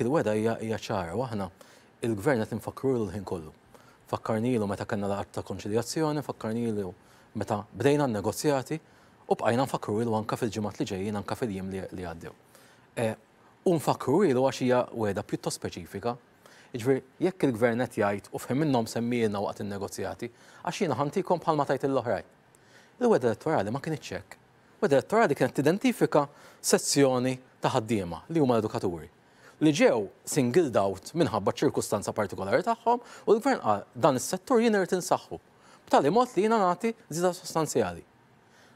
Dik il-wegħda hija hija ċara u aħna il-Gvern qed infakkruhlu l-ħin kollu. Fakkarnilu meta kellna laqgħat ta' konċiljazzjoni, fakkarnilu meta bdejna n-negozjati u bqajna nfakkruhilu anke fil-ġimgħat li ġejjin, anke fil-jiem li għaddew. U nfakkruhilu għax hija wegħda pjuttost speċifika. Jiġifieri jekk il-Gvern qed jgħid u f'ħin minnhom semmielna waqt in-negozjati, għax jiena ħa ntikom bħalma tajt lill-oħrajn. Il-wegħda elettorali ma kinitx hekk. Wegħda elettorali kienet tidentifika sezzjoni ta' ħaddiema li huma l-edukaturi, li ġew singled out minħabba ċ-ċirkustanza partikolari tagħhom u l-Gvern qal dan is-settur jien irrid insaħħu b'tali mod li jiena nagħti żieda sostanzjali.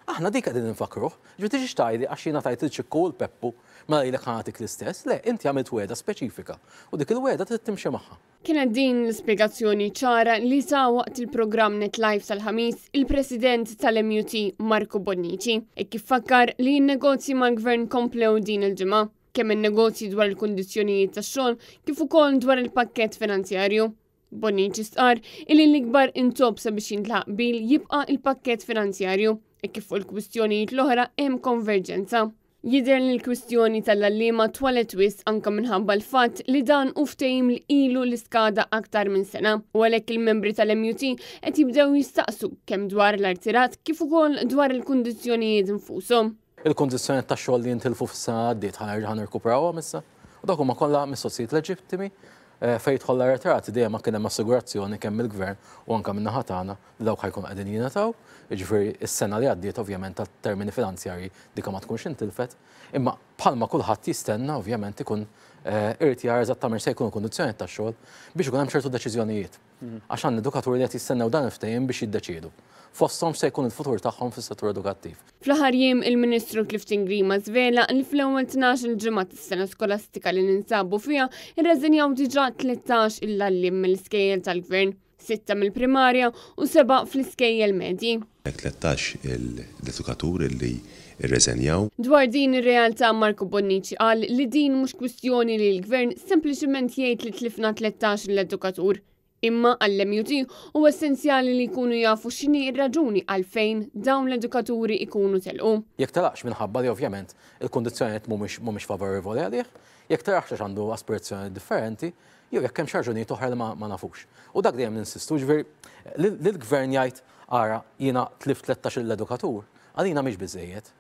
Aħna dik qegħdin infakkruh. Ġifieri tiġix tgħidli għax jiena tajt lil Ċikku u l-Peppu mela lilek ħa nagħtik l-istess. Le, inti għamilt wegħda speċifika u dik il-wegħda trid timxi magħha. Kienet din l-ispjegazzjoni ċara li ta waqt il-programm Net Live tal-Ħamis il-President tal-MUT Marco Bonnici, hekk kif fakkar li n-negozji mal-Gvern komplew din il-ġimgħa, kemm in-negozji dwar il-kundizzjonijiet tax-xogħol kif ukoll dwar il-pakkett finanzjarju. Bonnici stqarr illi l-ikbar intopp sabiex jintlaħaq qbil jibqa' il-pakkett finanzjarju, hekk kif fuq il-kwistjonijiet l-oħra hemm konverġenza. Jidher li l-kwistjoni tal-għalliema twalet wisq anke minħabba l-fatt li dan hu ftehim li ilu li skada aktar minn sena u għalhekk il-membri tal-MUT qed jibdew jistaqsu kemm dwar l-artirat kif ukoll dwar il-kundizzjonijiet infushom. Il-kundizzjonijiet tax-xogħol li jintilfu fis-sena li għaddiet ħa nirkuperawhom issa? U dawk huma kollha mistoqsijiet leġittimi. Fejn jidħol l-arretrati dejjem ma kien hemm assigurazzjoni kemm mill-Gvern u anke min-naħa tagħna li dawk ħa jkunu qegħdin jingħataw, jiġifieri s-sena li għaddiet ovvjament ta' termini finanzjarji dika ma tkunx intilfet, imma bħalma kulħadd jistenna ovvjament ikun irid jara eżattament x'se jkunu l-kundizzjonijiet tax-xogħol biex ikun hemm ċertu deċiżjonijiet. Għax għandna edukaturi li qed jistennew dan il-ftehim biex jiddeċiedu fosthom x'se jkun il-futur tagħhom fis-settur edukattiv. Fl-aħħar jiem il-Ministru Clifton Grima żvela li fl-ewwel 12-il ġimgħa tas-sena skolastika li ninsabu fiha rreżenjaw diġà 13 il-għalliem mill-iskejjel tal-Gvern. Sitta mill-primarja u sebgħa fl-iskejjel medji. 13 il-edukatur li rreżenjaw. Dwar din ir-realtà Marco Bonnici qal li din mhux kwistjoni li l-Gvern sempliċiment jgħid li tlifna 13 il-edukatur. Imma għall-MUT huwa essenzjali li jkunu jafu x'inhi r-raġuni għalfejn dawn l-edukaturi jkunu telqu. Jekk telaqx minħabba li ovvjament il-kundizzjonijiet mhumiex mhumiex favorevoli għalih, jekk telaqx għax għandu aspirazzjonijiet differenti, jew jekk hemmx raġunijiet oħra li ma nafux. U dak dejjem ninsistu, ġifieri li l-gvern jgħid ara jiena tlift 13-il edukatur, għalina mhix biżejjed.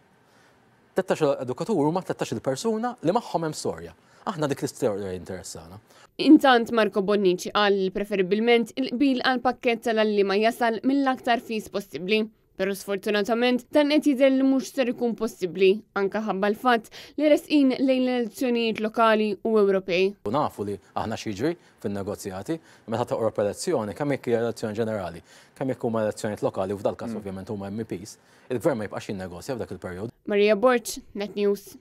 13-il edukatur huma 13-il persuna li magħhom hemm storja. Aħna dik l-istorja jinteressana. Intant Marco Bonnici qal li preferibbilment il-qbil għall-pakkett tal-għalliema jasal mill-aktar fis possibbli. Però sfortunatament dan qed jidher li mhux ser ikun possibbli anke ħabba l-fatt li resqin lejn l-elezzjonijiet lokali u Ewropej. U nafu li aħna x'jiġri fin-negozjati, meta toqrob elezzjoni, kemm jekk hija elezzjoni ġenerali, kemm jekk huma elezzjonijiet lokali u f'dal-każ ovvjament huma MEPs, il-Gvern ma jibqax jinnegozja f'dak il-perjodu. Maria Borg, Net News.